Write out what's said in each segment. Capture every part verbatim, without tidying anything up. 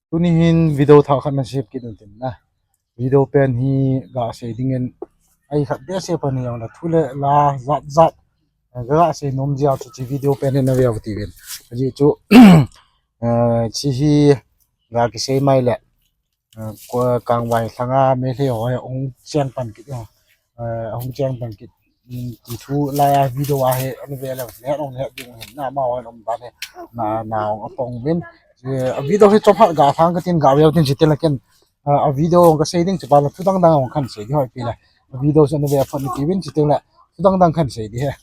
Tuni hin video thah khat nasem kit un tin na. Video pen hi gasei dingin, ahi khat behseh pan hi jong le thu le la jat jat, eh, gasei nom jia chu hiche video pen hi nave uvin tin. Ajeh chu, eh, hiche hi ga kisei mai le, eh, ko kangvai lhanga Meitei ho hi ahung cheng pan kit, eh, ahung cheng pan kit. Ti thu laiya video a hi, ana ve le, le ong le ding hin na, amaho in um dan hi, na, na ong apong uvin. Hiche, a video hi chomkhat ga lhang katin ga ve uvin tin, chuteng le ken, a, a video ong kasei ding, chuphat le thu dang dang ong kahin sei ding hoi pi le. A video chu ana ve phot uvin tin, chuteng le thu dang dang kahin sei ding ahi.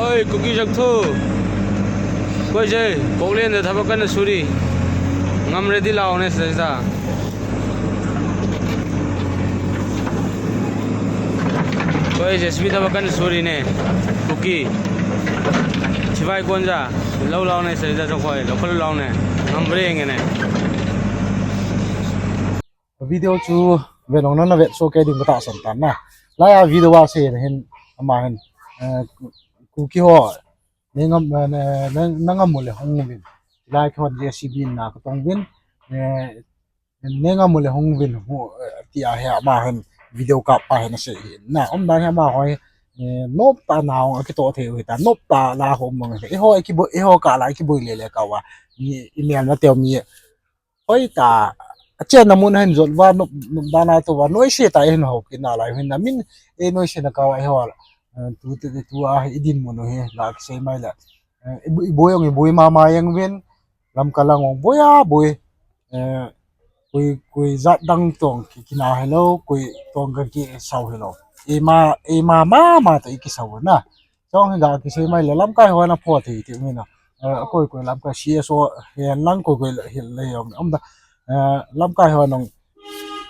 Oi, Kuki Jaktho. Koi je, Koklen de thaba kan suri. Ngam ready lao ne sa sa. Koi je, smi thaba kan suri ne. Kuki. Chivai kon ja. Lo lao ne sa sa koi, lo kol lao ne. Ngam re nge ne. Video chu ve nong na, na ve so ke ding ka tahsan tan na. Laiya video a sei hin, ama hin, eh, Ku-, Kuki ho, ne ngam, eh, ne, ne, na ngam u le hung uvin. Lai kihon J C B in na katong uvin, eh, ne ngam u le hung uvin, hu, eh, tia hi ama hin video kap pa hin asei hin. Na, um dan hi amaho hi, eh, nop tah a na ong akitoh thei u hita, nop tah a la hom mang hi. Eiho, iki boi, eiho kah la, iki boi le le kah uva. Mi, i mial na teu mi, hoi ta, achenna mun a hin jot uva, nop, nop dan a tou uva, noise tah a hin hou kit nalai u hin na min, e noise na kah uva eiho, eh, tu, tu, tu a hi i dinmun u hi, ga kisei mai le. Eh, i bu-, i boi ong, i boi mama jeng uvin, Lamka lang ong boi a boi, eh, koi, koi jat dang tong ki, kina hilou, koi tong ka kisau hilou. Eima, eima mama tah i kisau na. Chong hi ga kisei mai le lamkai ho na pho thei ti mi na. Eh, koi koi lamkai C S O hen lang koi koi le, le jong um da. Eh, lamkai ho nong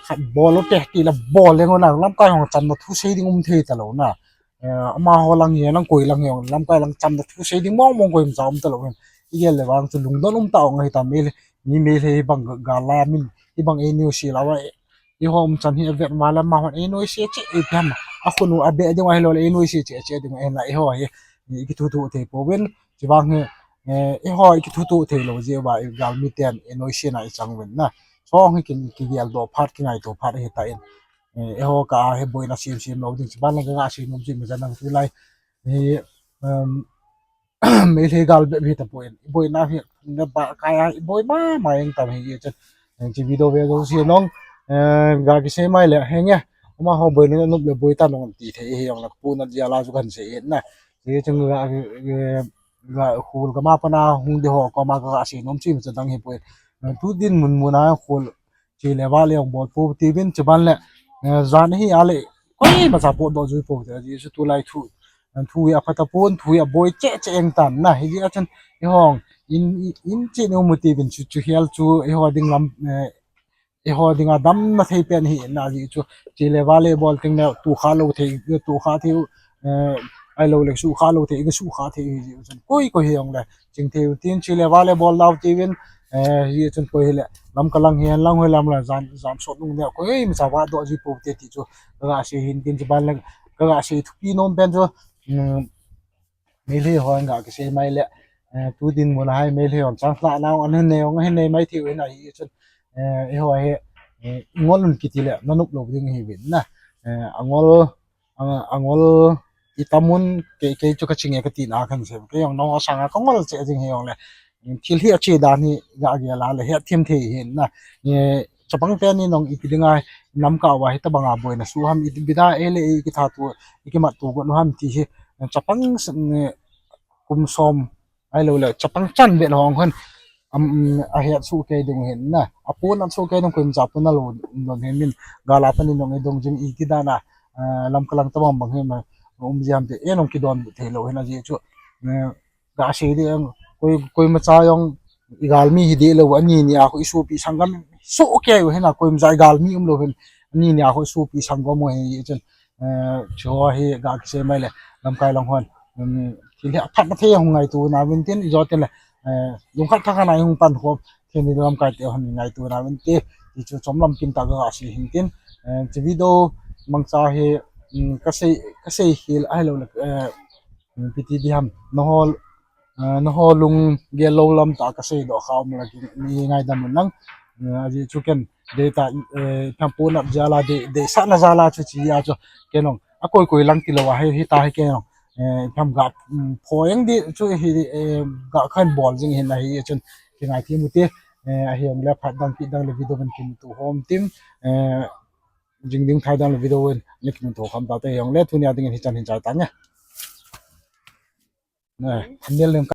khat bol u te ti le bol leng u na, lamkai ho chamna thu sei ding um thei talou na. Eh, amaho lang hi lang koi lang hi lamkai lang chamna thu sei ding mong mong koi um cha um talou hin. I gel le vang chu lungdon um tah ong ahi ta Meitei, mi Meitei hi bang ga, ga la min, hi bang ei noise la uva, eh, eiho um chan hi avet ma le amahon ei noise cheh, ei phem. Akhun u abeh ding u ahilou le ei noise cheh cheh ding u ahin la eiho hi, i kithutuh thei pouvin, chuvang hi, eh, eiho i kithutuh thei lou jeh uva, i galmi ten ei noise na i chang uvin na. Chong hi ki, kigel doh phat, kingaito phat ahi tan. Eh, eiho kah a hi boina sem sem lou ding, chuban le ka ga sei nom chu imacha nang tulai. Hi, um, Meitei gal bep hi tapon, i boina hi, na ba kai a, i boi mama jeng tam hi chun. Eh, hiche video ve jouse nong, eh, ga kisei mai le, henge, amaho boina nop le boi ta nong ti thei hi jong le, pu na jia la chu kahin sei na. Hiche chun ga, eh, ga khul kama pana hung di ho koma ka ga sei nom chu imacha dang hi poi. Eh, tu dinmun mun a khul, che le va le ong bol pou tivin, chuban le, eh, jan hi a le, koima cha potdoh jui pou te, ajeh chu tulai thu, eh, thu hi apha tapon, thu hi aboi cheh cheh jeng tan na, hijeh a chun, eiho, in, in, in che neo mu tivin chu, chu hial chu, eiho ding lam, eh, eiho dinga damna thei pen hi na, ajeh chu, che le va le bol teng le, tu kha lou thei, tu kha thei, eh, ahilou le, su kha lou thei, i ga su kha thei hi jeh chun, koi koi hi jong le, ching thei u tin, che le va le bol dau tivin, eh, hijeh chun koi hile, Lamka lang hi, lang hoi lam la, jan, jan sot nung le, koima cha vahdoh ji pou te ti chu, ka ga sei hin tin, chuban le, ka ga sei thupi nom pen chu, um, Meitei ho in ga kisei mai le, eh, tu dinmun a hi Meitei hon chance lah nau, an hin nei ong, hin nei mai thei u hin ahi chun, eh, eiho hi, eh, i ngol un kiti le, na nop lou ding hi uvin na, eh, angol, a, angol i tam un, kei, kei chu ka ching e ka tina kahin sei. Kei jong nangho sanga ka ngol cheh jing hi jong le. Thil hi ache dan hi ga gel a le hethem thei hin na. Eh, chapang pen in jong ipi dinga Lamka uva hitabanga boina su ham, ipi dinga ei le ei kithat u, i kimat u got u ham ti hi. Chapang s-, eh, kum som ahilou le, chapang chan vet hong hon, am, ahet soh kei ding hin na. Apon at soh kei ding, koima cha pon alou, lou hin min, gal a pan in jong i dong jing i ti dan a, eh, Lamka lang tabang bang hi ma, um jam te, ei nong kidon thei lou hin ajeh chu, eh, ga sei ding, koi, koima cha jong, i galmi hi deh lou, ani ni a khu i sopi sanggam, soh kei u hin a, koima cha i galmi um lou hin, ani ni a khu i sopi sanggam u hi chun, eh, chu hi ga kisei mai le, lamkai lang hon, um, thil hi aphatna thei hung ngaito na uvin tin, i jo tin le, eh, lungkhat thakhat a i hung pan khom, thil ni lamkai te hon ngaito na uvin te, ti chu chomlam kim tah ka ga sei hin tin, eh, hiche video mangcha hi, um, ka sei, ka sei khel ahilou le, eh, um, ipi ti ding ham, nangho Naho lunggel lou lam tah kasei doh kha um le, nei ngaidam un lang. Ajeh chu ken dei tah, ipi ham ponat jal a, dei, deisahna jal a chu chi a chu, ken jong akoi koi lang tilou a hi, hita hi ken jong, ipi ham ga, phoing di chu hi, ga khan bol jing hin ahi chun, kingaithem u te. Ahijongle phat dang kit dang le video in kimuto khom ding, jing ding thai dang le video in nakimuto khom tau te, hijongle tunia dingin hichan hin chai tange. Thumbnail lim